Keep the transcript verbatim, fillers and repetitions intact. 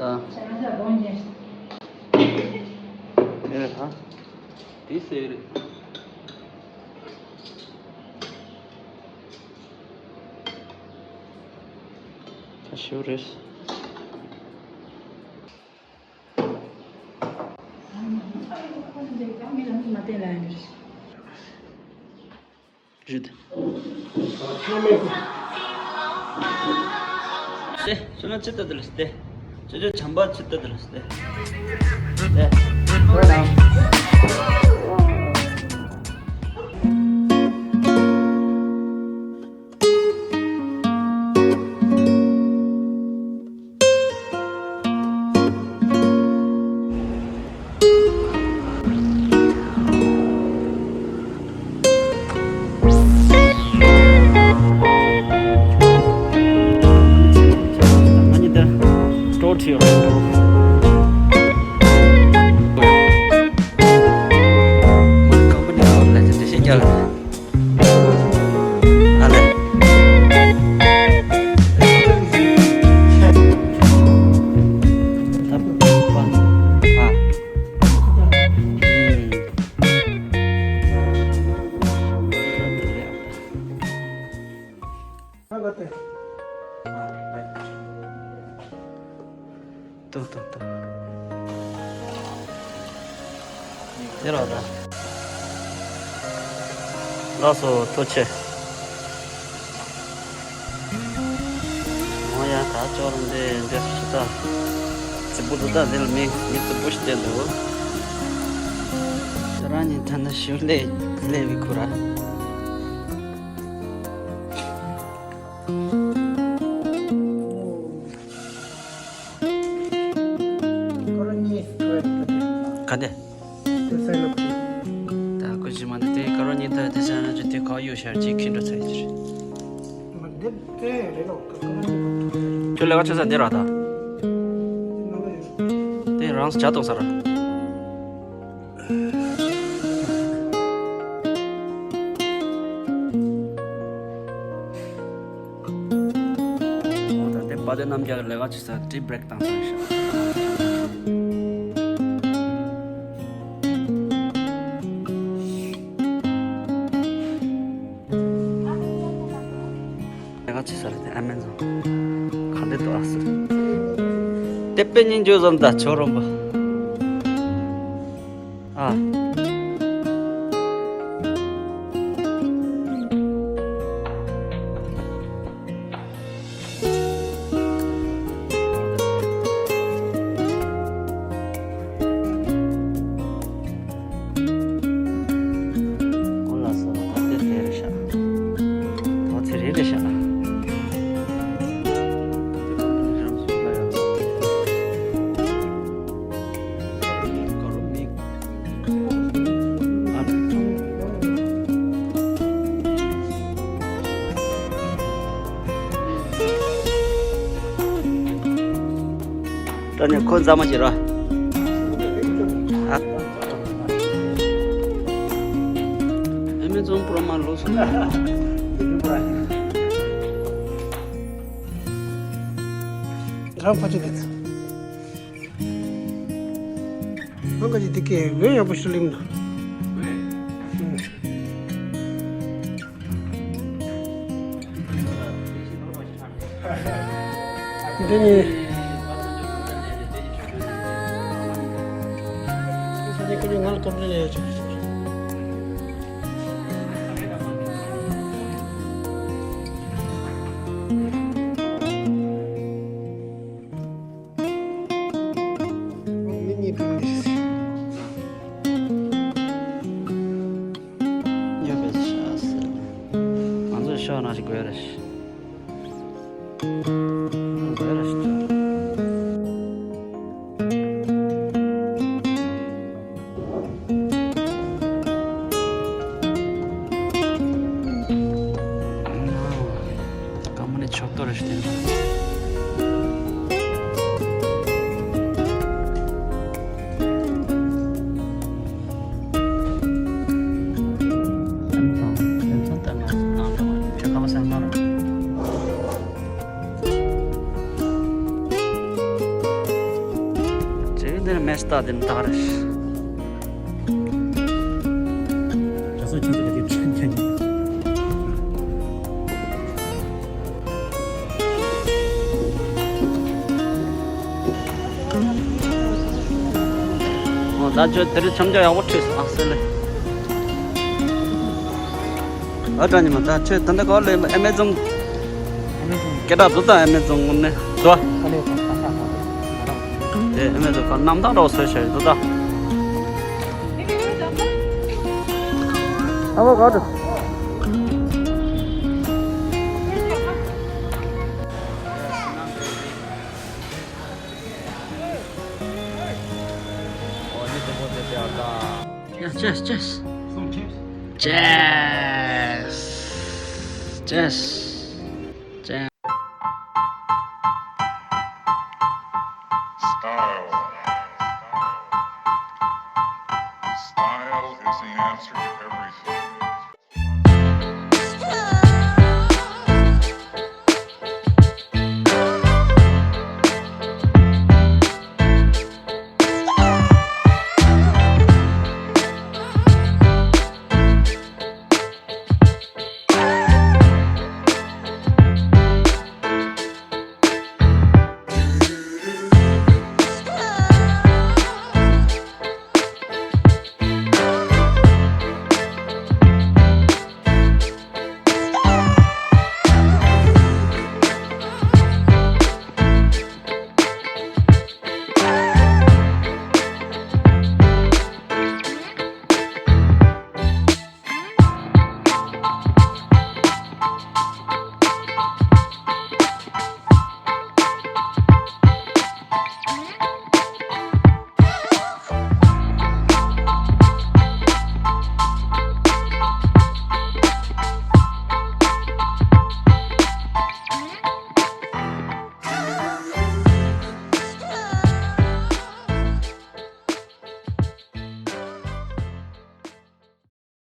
ཨ། དེ་རེད་ཧ། དེ་ཟེར་རེད། ད་ཞུ་རེད། རེད། ཁྱོད་རང་ཅི་ལྟ་དེ་ལ་སྟེ། ཁྱོད་རང་ཅི་ལྟ་དེ་ལ་སྟེ། ཁྱོད་ཚོ་བྱམས་པ་ཅི་ལྟ་དེ་ལ་སྟེ། སྟེ། ཁྱོད་རང་། ང་གཉིས་དེར་སྤྲོ་ཁྲིད་ཡོད་རེད། ཁམ་པ་ནི་ལ་ལ་ཅི་བྱེད་རྒྱ་ལ། ཨ་ལེ། ཨ། ཏུ་ཏུ་ཏུ། དེ་རོ་ད། ལགས་སོ་ཐུགས་རྗེ་ཆེ། འོ་ཡ་ད་ཅོག་ར་འདི་འདི་སུ་ད། རྫིག་པོ་འདུག་ད་འདི་ལ་མི་མི་རྫིག་པོ་ཞིག་བསྟན་འདུག་ཁྱོད་རང་གཉིས་ད་ནི་ཞུ་ལས་ལས་བི་ཁུ་ར། ག་དེ། ད་ཁོ་ཅི་མ་ནི་དེ་ཀ་རོ་ཉི་ད་དེ་ས་ན་ཅི་དེ་ཁ་ཡོད་ཤར་ཅི་ཁིན་འགྲོ་ཚར་ཅི་རེད། ཁྱོད་ལས་ཀ་བྱེད་ས་འདི་ར་ད། དེ་རང་ས་ཇ་གཏོང་ས་ར། འོ་ད་དེ་དཔལ་ལྡན་རྣམ་རྒྱལ་གྱི་ལས་ཀ་བྱེད་ས་ཏི་བྷི་རེག་བཏང་ས་རེད་ཤག་ལས་ཀ་བྱེད་ས་རེད་དེ་ཨ་མེན་ཛོན། ག་འདྲ་འདུག་ཨ་ཟེར། དེ་དཔེ་སྙིང་རྗེ་བཟོ་འདྲ་ཆོག་རོམ་པ། ཨ། ཨོ་ལགས་སོ། ད་དེ་དེ་རེད་ཤག་ད་ཚེ་རེད་རེད་ཤག་ད་ནི་ཁོ་མཛའ་མོ་བྱེད་རོགས། ཨ། ཨེ་མེ་ཛོན་པོ་རོ་མ་ལོ་སོང་། རང་ཕ་ཆུ་ལེགས། ཨང་ཀ་ཅི་དེ་ཀའི་ལོས་ཡག་པོ་ཞིག་ལིམ་ན། འདི་ནི། ས་ནས་ཁོ་ཚོས་ང་ལ་ཀོམ་པི་ལེན་ཡོད་ཆོག་མི་གཉིས་ཀྲུང་ནས། ཡོད་པའི་ཤ་ཟེར། ང་ཚོས་ཤོག་ནང་ཞིག་དགོས་རེད། དགོས་རེད་ཤི། ཀ་མ་ནི་ཆོག་ཏོ་རེ་ཞིག་དེ། ད་དེ་ནི་ད་རེད། གྲྭ་ཚང་ཁྱོད་ཚོ་ག་དུས་ཁྲིད་ཁྱེར་ནས། ཨོ་ད་ཁྱོད་དེ་རིང་འཆམ་རྒྱག་ཡག་པོ་ཁྲིད་སོང་ཨ་སེ་ལེ། ཨ་དྲ་ཉི་མ་ད་ཁྱོད་ད་ལྟ་ག་པར་སླེབས་ཨེ་མེ་ཛོན། སྐད་གྲགས་འདུག་ད་ཨེ་མེ་ཛོན་ངོ་ནས་འདུག་ཨ། དེ་ཨེ་མེ་ཛོན་ག་གནམ་ཐང་འདྲ་བོ་བཟོས་བཞག་འདུག་ད། ཨ་བ་ག་འདྲ། Yeah, cheers, cheers. Cheers. Cheers. Cheers. Style. Style is the answer to everything.